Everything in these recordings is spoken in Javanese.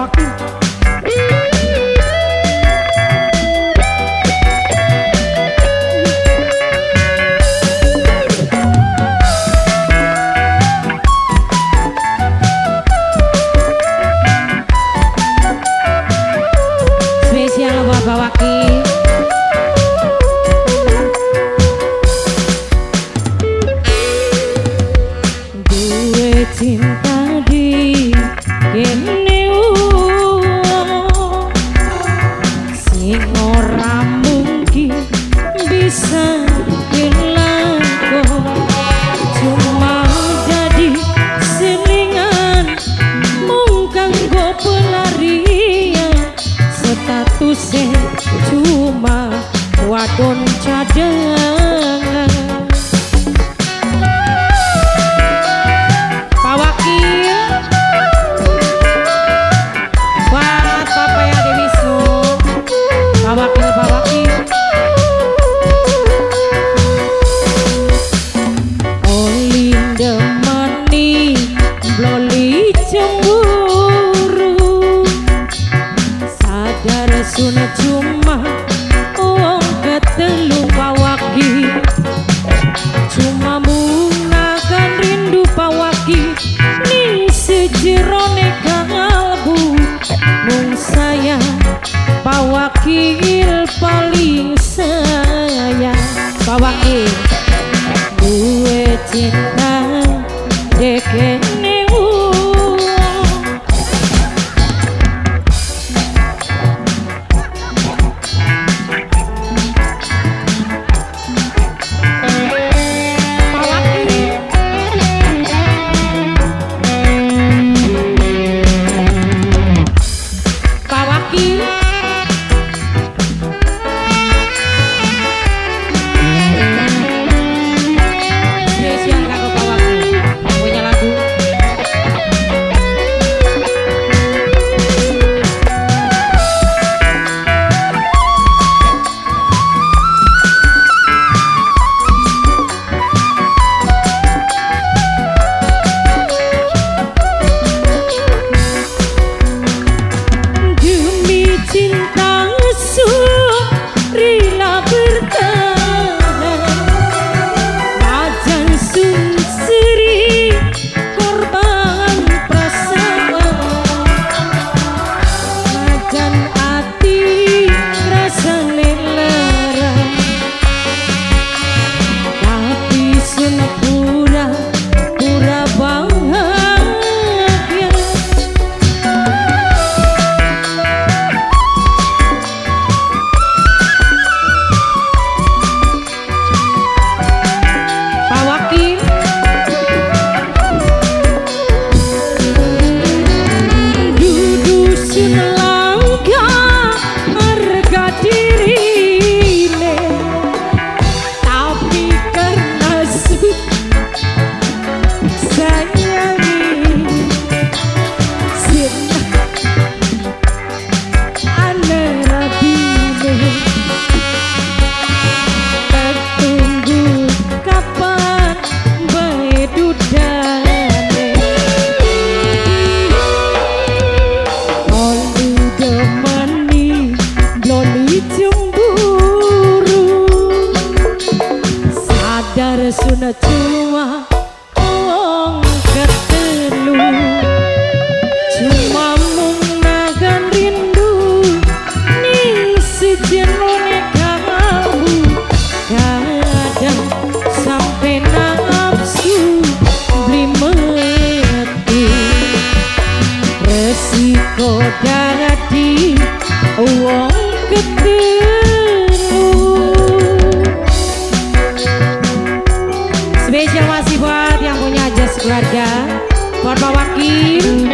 Wakil. Spesial buat Pak Wakil. Gue cinta di kene sing ora mungkin bisa dilakon, cuma jadi selingan mung kanggo pelarian, statusnya cuma wadon cadangan. Pak Wakil, buat Papa ya Dewisu, Pak Wakil, Pak Wakil. Oli demani bloli cemburu, sadar sunat cuma wong ketelu Pak Wakil, cuma mungakan rindu Pak Wakil ning sejerone kalbu, mung sayang Pak Wakil paling sayang. Pak Wakil, gue cinta dekene wong. Pak Wakil, Pak Wakil, spesial kanggo Pak Wakil yang punya lagu. Demi cinta su rela bertahan, wajan sun seri korban perasaan, wajan ati rasane lara, tapi sun pura pura bahagia. Pak Wakil, dudu sun langka harga dirine, tapi karena su sayangi sin ane rabine, tertunggu kapan bae dudane. Olu demani bloli cemburu, sadar sunat cuma wong ketelu, cuma mung nagan rindu ning sejerone kalbu, kadang sampai nafsu beli mati, resiko dadi wong ketelu. Spesial masih buat yang punya jas keluarga, buat Pak Wakil.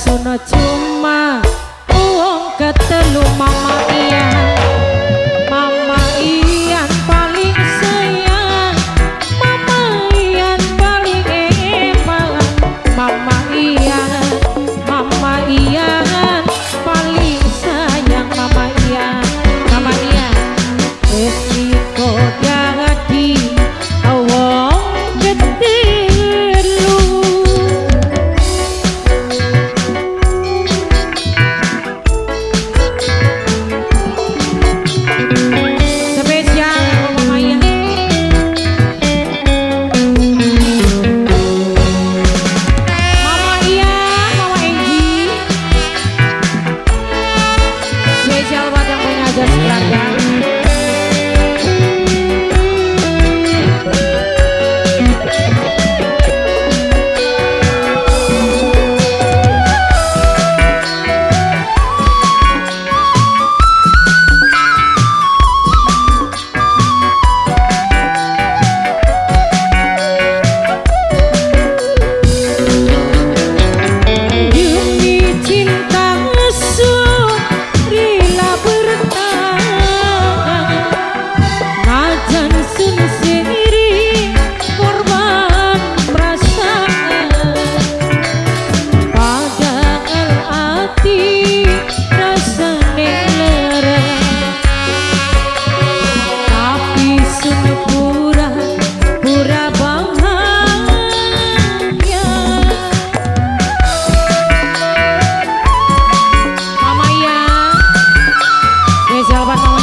Sono cuma wong ketelu. Mama Ian, Mama Ian paling sayang, Mama Ian paling emang, Mama Ian, Mama Ian paling sayang, Mama Ian, Mama Ian. Wis iko dadi wong ketelu. Spesial Mama Ian. Mama Ian, Mama Angie. Spesial buat yang punya jas keluarga. Demi cinta sun rela bertahan, najan sun sendiri korban perasaan. Padahal hati rasane lara, tapi sun pura pura bahagia. Mama Ian, spesial buat Mama